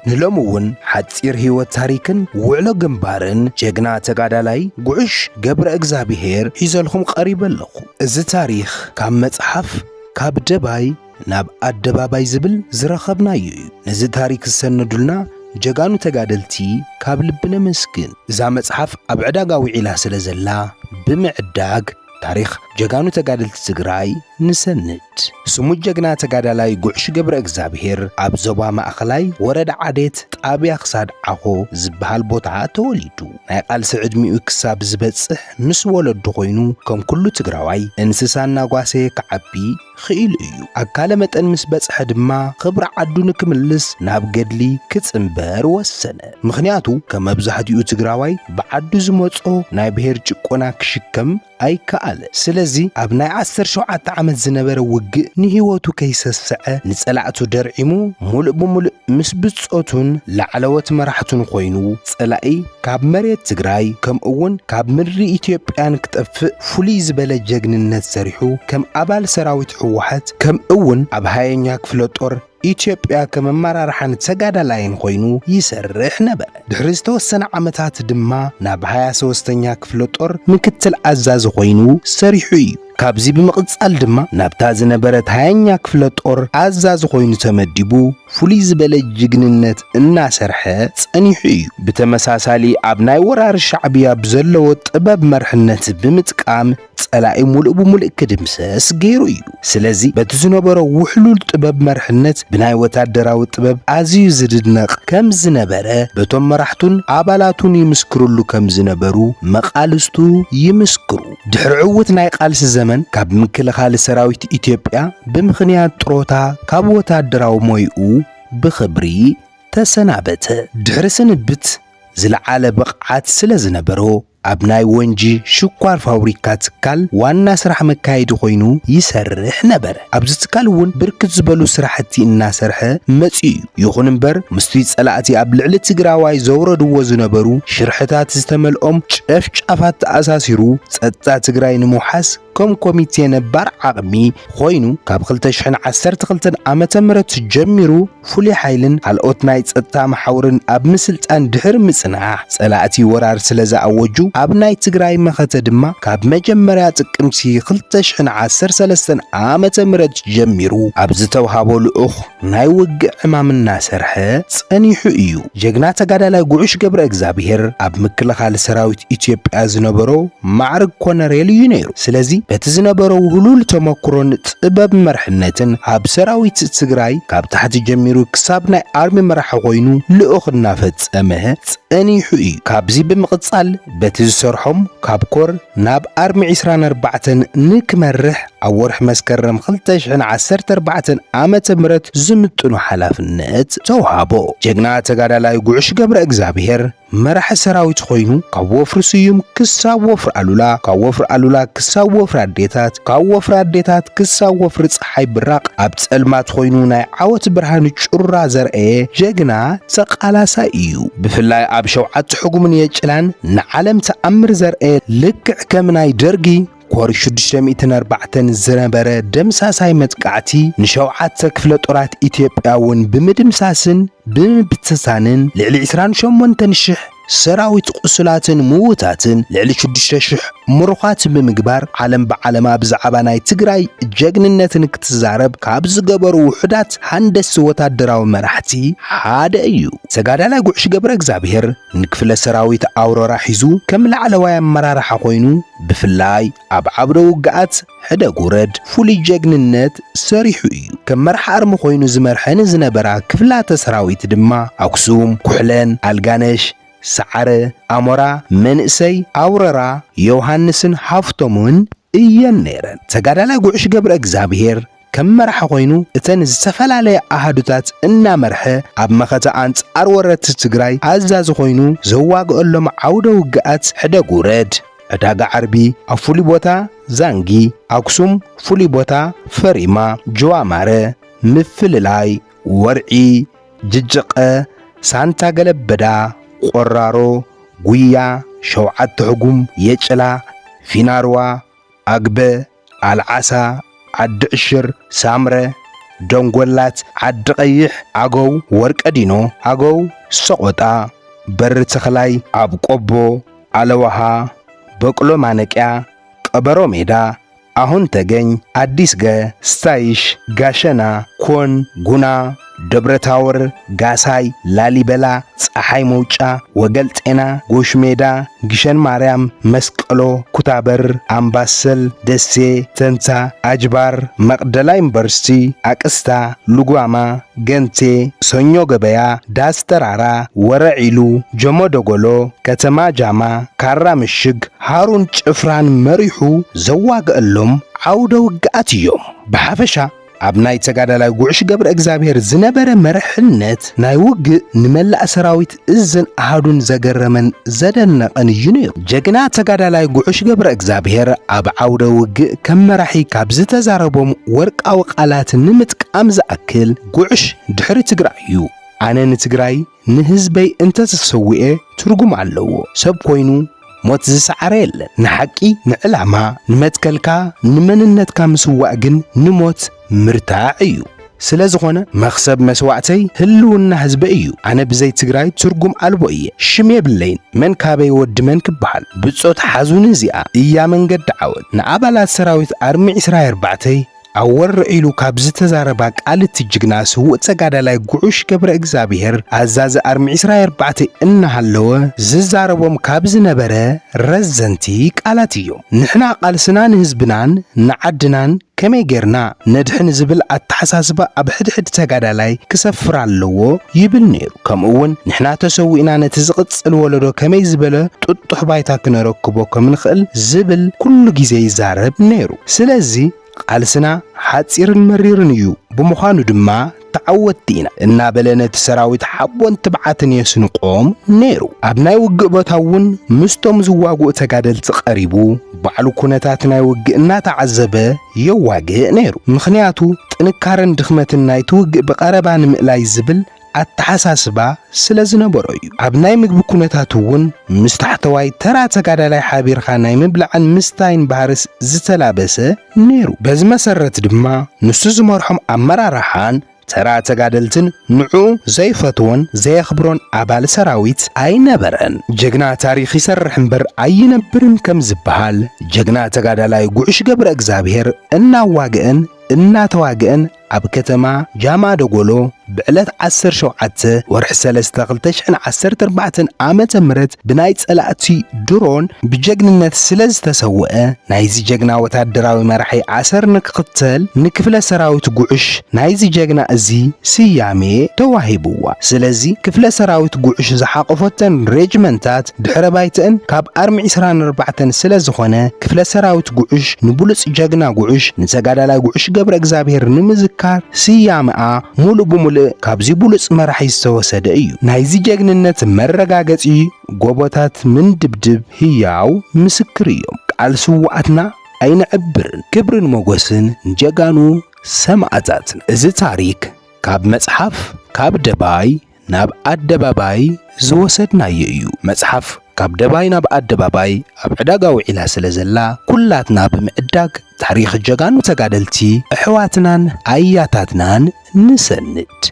ንሎሚ እውን ሓጺር ህይወት ታሪክን ውዕሎ ግንባርን ጀግና ተጋዳላይ ጉዕሽ ገብረ እግዚኣብሔር ሒዘልኩም ቀሪበ ኣለኹ። እዚ ታሪኽ ካብ መጽሓፍ ካብ ደባይ ናብ ኣደባባይ ዝብል ዝረኸብናዮ እዩ። ነዚ ታሪክ ዝሰነዱልና ጀጋኑ ተጋደልቲ ካብ ልቢ ነመስግን። እዛ መጽሓፍ ኣብ ዕዳጋ ውዒላ ስለ ዘላ ብምዕዳግ ታሪኽ ጀጋኑ ተጋደልቲ ትግራይ ንሰንድ። ስሙ ጀግና ተጋዳላይ ጉዕሽ ገብረ እግዚኣብሔር ኣብ ዞባ ማእኸላይ ወረዳ ዓዴት ጣብያ ክሳድ ዓኾ ዝበሃል ቦታ ተወሊዱ። ናይ ቃልሲ ዕድሚኡ ክሳብ ዝበጽሕ ምስ ወለዱ ኮይኑ ከም ኩሉ ትግራዋይ እንስሳ እናጓሰየ ክዓቢ ክኢሉ እዩ። ኣካለ መጠን ምስ በጽሐ ድማ ክብሪ ዓዱ ንክምልስ ናብ ገድሊ ክጽንበር ወሰነ። ምኽንያቱ ከም መብዛሕትኡ ትግራዋይ ብዓዱ ዝመጾ ናይ ብሔር ጭቆና ክሽከም ኣይከኣለ። ስለዚ ኣብ ናይ ዓሰርተ ሸውዓተ ዓመት ዝነበረ ውግእ ንህይወቱ ከይሰስዐ ንጸላእቱ ደርዒሙ ሙሉእ ብሙሉእ ምስ ብጾቱን ላዕለዎት መራሕቱን ኮይኑ ጸላኢ ካብ መሬት ትግራይ ከምኡ እውን ካብ ምድሪ ኢትዮጵያ ንክጠፍእ ፍሉይ ዝበለ ጀግንነት ሰሪሑ ከም ኣባል ሰራዊት ህወሓት ከምኡ እውን ኣብ ሃያኛ ክፍለ ጦር ኢትዮጵያ ከም ኣመራርሓን ተጋዳላይን ኮይኑ ይሰርሕ ነበረ። ድሕሪ ዝተወሰነ ዓመታት ድማ ናብ ሃያ ሶስተኛ ክፍለ ጦር ምክትል ኣዛዚ ኮይኑ ሰሪሑ እዩ። ካብዚ ብምቕጻል ድማ ናብታ ዝነበረት ሃያኛ ክፍለ ጦር ኣዛዚ ኮይኑ ተመዲቡ ፍሉይ ዝበለ ጅግንነት እናሰርሐ ጸኒሑ እዩ። ብተመሳሳሊ ኣብ ናይ ወራር ሻዕብያ ብዘለዎ ጥበብ መርሕነት ብምጥቃም ጸላኢ ሙሉእ ብሙሉእ ክድምሰስ ገይሩ እዩ። ስለዚ በቲ ዝነበሮ ውሕሉል ጥበብ መርሕነት ብናይ ወታደራዊ ጥበብ ኣዝዩ ዝድነቕ ከም ዝነበረ በቶም መራሕቱን ኣባላቱን ይምስክርሉ ከም ዝነበሩ መቓልስቱ ይምስክሩ። ድሕሪ ዕዉት ናይ ቃልሲ ዘመን ካብ ምክልኻል ሰራዊት ኢትዮጵያ ብምኽንያት ጥሮታ ካብ ወታደራዊ ሞይኡ ብኽብሪ ተሰናበተ። ድሕሪ ስንብት ዝለዓለ ብቕዓት ስለ ዝነበሮ ኣብ ናይ ወንጂ ሽኳር ፋብሪካ ትካል ዋና ስራሕ መካየዲ ኮይኑ ይሰርሕ ነበረ። ኣብዚ ትካል እውን ብርክት ዝበሉ ስራሕቲ እናሰርሐ መጺኡ እዩ። ይኹን እምበር ምስቲ ጸላእቲ ኣብ ልዕሊ ትግራዋይ ዘውረድዎ ዝነበሩ ሽርሕታት ዝተመልኦም ጨፍጫፋት ተኣሳሲሩ ጸጥታ ትግራይ ንምውሓስ ከም ኮሚቴ ነባር ዓቕሚ ኮይኑ ካብ ክልተ ሽሕን ዓሰርተ ክልተን ዓመተ ምህረት ጀሚሩ ፍሉይ ሓይልን ካልኦት ናይ ጸጥታ መሓውርን ኣብ ምስልጣን ድሕሪ ምጽናሕ ጸላእቲ ወራር ስለ ዝኣወጁ ኣብ ናይ ትግራይ መኸተ ድማ ካብ መጀመርያ ጥቅምቲ ክልተ ሽሕን ዓሰርተ ሰለስተን ዓመተ ምህረት ጀሚሩ ኣብ ዝተውሃቦ ልኡኽ ናይ ውግእ ዕማም እናሰርሐ ጸኒሑ እዩ። ጀግና ተጋዳላይ ጉዑሽ ገብረ እግዚኣብሔር ኣብ ምክልኻል ሰራዊት ኢትዮጵያ ዝነበሮ ማዕርግ ኮነሬል እዩ ነይሩ። ስለዚ በቲ ዝነበሮ ውህሉል ተመክሮን ጥበብ መርሕነትን ኣብ ሰራዊት ትግራይ ካብ ታሕቲ ጀሚሩ ክሳብ ናይ ኣርሚ መራሒ ኮይኑ ልኡኽ እናፈጸመ ጸኒሑ እዩ። ካብዚ ብምቕጻል በቲ ዝሰርሖም ካብ ኮር ናብ ኣርሚ ዕስራን ኣርባዕተን ንክመርሕ ኣብ ወርሒ መስከረም ክልተ ሽሕን ዓሰርተ ኣርባዕተን ዓመተ ምህረት ዝምጥኑ ሓላፍነት ተውሃቦ። ጀግና ተጋዳላይ ጉዕሽ ገብረ እግዚኣብሔር መራሒ ሰራዊት ኮይኑ ካብ ወፍሪ ስዩም ክሳብ ወፍሪ ኣሉላ፣ ካብ ወፍሪ ኣሉላ ክሳብ ወፍሪ ኣዴታት፣ ካብ ወፍሪ ኣዴታት ክሳብ ወፍሪ ጸሓይ ብራቕ ኣብ ጸልማት ኮይኑ ናይ ዓወት ብርሃን ጩራ ዘርአየ ጀግና ተቓላሳይ እዩ። ብፍላይ ኣብ ሸውዓተ ሕጉምን የጭላን ንዓለም ተኣምር ዘርአየ ልክዕ ከም ናይ ደርጊ ኮር ሽዱሽተ ሚእትን ኣርባዕተን ዝነበረ ደምሳሳይ መጥቃዕቲ ንሸውዓተ ክፍለ ጦራት ኢትዮጵያ እውን ብምድምሳስን ብምብትታንን ልዕሊ ዕስራን ሸሞንተን ሽሕ ሰራዊት ቁሱላትን ምዉታትን ልዕሊ ሽዱሽተ ሽሕ ምሩኻት ብምግባር ዓለም ብዓለማ ብዛዕባ ናይ ትግራይ ጀግንነትን ክትዛረብ ካብ ዝገበሩ ውሑዳት ሃንደስቲ ወታደራዊ መራሕቲ ሓደ እዩ። ተጋዳላይ ጉዕሽ ገብረ እግዚኣብሔር ንክፍለ ሰራዊት ኣውሮራ ሒዙ ከም ላዕለዋይ ኣመራርሓ ኮይኑ ብፍላይ ኣብ ዓውደ ውግኣት ሕደግ ውረድ ፍሉይ ጀግንነት ሰሪሑ እዩ። ከም መራሕ ኣርሚ ኮይኑ ዝመርሐን ዝነበራ ክፍላተ ሰራዊት ድማ ኣክሱም፣ ኩሕለን፣ ኣልጋነሽ፣ ሰዓረ፣ ኣሞራ፣ መንእሰይ፣ ኣውረራ፣ ዮሃንስን ሃፍቶምን እየን ነይረን። ተጋዳላይ ጉዕሽ ገብረ እግዚኣብሔር ከም መራሒ ኮይኑ እተን ዝተፈላለያ ኣሃዱታት እናመርሐ ኣብ መኸተ ኣንጻር ወረርቲ ትግራይ ኣዛዚ ኮይኑ ዘዋግአሎም ዓውደ ውግኣት ሕደግ ውረድ፣ ዕዳጋ ዓርቢ፣ ኣብ ፍሉይ ቦታ ዛንጊ፣ ኣክሱም፣ ፍሉይ ቦታ ፈሪማ፣ ጅዋማረ፣ ምፍልላይ፣ ወርዒ፣ ጅጅቐ፣ ሳንታ ገለበዳ፣ ቆራሮ፣ ጉያ፣ ሸውዓተ ሕጉም፣ የጭላ፣ ፊናርዋ፣ ኣግበ፣ ኣልዓሳ፣ ዓዲ ዕሽር፣ ሳምረ፣ ደንጎላት፣ ዓዲ ቀይሕ፣ ኣገው፣ ወርቀዲኖ፣ ኣገው፣ ሰቖጣ፣ በሪ ተኽላይ፣ ኣብ ቆቦ፣ ኣለዋሃ፣ በቅሎ ማነቅያ፣ ቀበሮ ሜዳ፣ ኣሁን ተገኝ፣ ኣዲስ ገ፣ ስታይሽ፣ ጋሸና፣ ኮን፣ ጉና፣ ደብረ ታወር፣ ጋሳይ፣ ላሊበላ፣ ፀሓይ መውጫ፣ ወገል ጤና፣ ጎሽ ሜዳ፣ ግሸን ማርያም፣ መስቀሎ፣ ኩታበር፣ ኣምባሰል፣ ደሴ፣ ተንታ፣ ኣጅባር፣ መቅደላ ዩኒቨርሲቲ፣ ኣቅስታ፣ ልጓማ፣ ገንቴ፣ ሰኞ ገበያ፣ ዳስ ተራራ፣ ወረዒሉ፣ ጀሞ ደጎሎ፣ ከተማ ጃማ፣ ካራ ምሽግ፣ ሃሩን ጭፍራን መሪሑ ዘዋገአሎም ዓውደ ውግኣት እዮም። ብሓፈሻ ኣብ ናይ ተጋዳላይ ጉዕሽ ገብረ እግዚኣብሔር ዝነበረ መርሕነት ናይ ውግእ ንመላእ ሰራዊት እዝን ኣሃዱን ዘገረመን ዘደነቐን እዩ ነይሩ። ጀግና ተጋዳላይ ጉዕሽ ገብረ እግዚኣብሔር ኣብ ዓውደ ውግእ ከም መራሒ ካብ ዝተዛረቦም ወርቃዊ ቃላት ንምጥቃም ዝኣክል፣ ጉዕሽ ድሕሪ ትግራይ እዩ። ኣነ ንትግራይ ንህዝበይ እንተተሰዊኤ ትርጉም ኣለዎ። ሰብ ኮይኑ ሞት ዝሰዓረ የለን። ንሓቂ፣ ንዕላማ፣ ንመትከልካ፣ ንመንነትካ ምስዋእ ግን ንሞት ምርታዕ እዩ። ስለ ዝኾነ መኽሰብ መስዋእተይ ህልውና ህዝበይ እዩ። ኣነ ብዘይ ትግራይ ትርጉም ኣልቦ እየ። ሽም የብለይን። መን ካበይ ወዲ መን ክበሃል? ብጾት ሓዙኒ እዚኣ እያ መንገዲ ዓወት። ንኣባላት ሰራዊት ኣርሚ ዕስራ ኣርባዕተ ኣብ ወርዒሉ ካብ ዝተዛረባ ቃል እቲ ጅግና ስዉእ ተጋዳላይ ጉዑሽ ገብረ እግዚኣብሔር ኣዛዚ ኣርሚ ዕስራ ኣርባዕተ እናሃለወ ዝዛረቦም ካብ ዝነበረ ረዘንቲ ቃላት እዮም። ንሕና ቃልስና ንህዝብናን ንዓድናን ከመይ ጌርና ነድሕን ዝብል ኣተሓሳስባ ኣብ ሕድሕድ ተጋዳላይ ክሰፍር ኣለዎ ይብል ነይሩ። ከምኡ እውን ንሕና ተሰዊእና ነቲ ዝቕጽል ወለዶ ከመይ ዝበለ ጥጡሕ ባይታ ክነረክቦ ከም ንኽእል ዝብል ኩሉ ግዜ ይዛረብ ነይሩ። ስለዚ ቃልስና ሓጺርን መሪርን እዩ። ብምዃኑ ድማ ተዓወትቲ ኢና እናበለ ነቲ ሰራዊት ሓቦን ትብዓትን የስንቆም ነይሩ። ኣብ ናይ ውግእ ቦታ እውን ምስቶም ዝዋግኡ ተጋደልቲ ቀሪቡ ባዕሉ ኩነታት ናይ ውግእ እናተዓዘበ የዋግእ ነይሩ። ምኽንያቱ ጥንካረን ድኽመትን ናይቲ ውግእ ብቐረባ ንምእላይ ዝብል ኣተሓሳስባ ስለ ዝነበሮ እዩ። ኣብ ናይ ምግቢ ኩነታት እውን ምስ ታሕተዋይ ተራ ተጋዳላይ ሓቢርካ ናይ ምብላዕን ምስታይን ባህርስ ዝተላበሰ ነይሩ። በዚ መሰረት ድማ ንሱ ዝመርሖም ኣመራርሓን ተራ ተጋደልትን ንዕኡ ዘይፈትዎን ዘየኽብሮን ኣባል ሰራዊት ኣይነበረን። ጀግና ታሪኽ ይሰርሕ እምበር ኣይነብርን ከም ዝበሃል፣ ጀግና ተጋዳላይ ጉዕሽ ገብረ እግዚኣብሔር እናዋግአን እናተዋግአን ኣብ ከተማ ጃማ ደጎሎ ብዕለት ዓሰርተ ሸውዓተ ወርሒ ሰለስተ ክልተ ሽሕን ዓሰርተ ኣርባዕተን ዓመተ ምህረት ብናይ ጸላእቲ ድሮን ብጀግንነት ስለ ዝተሰወአ፣ ናይዚ ጀግና ወታደራዊ መራሒ ኣሰር ንክኽተል ንክፍለ ሰራዊት ጉዕሽ ናይዚ ጀግና እዚ ስያሜ ተዋሂብዋ። ስለዚ ክፍለ ሰራዊት ጉዕሽ ዝሓቆፈተን ሬጅመንታት ድሕረ ባይተአን ካብ ኣርሚ ዕስራን ኣርባዕተን ስለ ዝኾነ፣ ክፍለ ሰራዊት ጉዕሽ ንብሉጽ ጀግና ጉዕሽ ንተጋዳላይ ጉዕሽ ገብረ እግዚኣብሔር ንምዝካር ስያመኣ ሙሉእ ብሙሉእ ካብዚ ብሉጽ መራሒ ዝተወሰደ እዩ። ናይዚ ጀግንነት መረጋገጺ ጎቦታት ምንድብድብ ህያው ምስክር እዮም። ቃል ስውኣትና ኣይነዕብርን። ክብርን ሞጎስን ንጀጋኑ ሰማእታትና። እዚ ታሪክ ካብ መጽሓፍ ካብ ደባይ ናብ ኣደባባይ ዝወሰድናዮ እዩ። መጽሓፍ ካብ ደባይ ናብ ኣደባባይ ኣብ ዕዳጋ ውዒላ ስለ ዘላ፣ ኩላትና ብምዕዳግ ታሪኽ ጀጋኑ ተጋደልቲ ኣሕዋትናን ኣያታትናን ንሰንድ።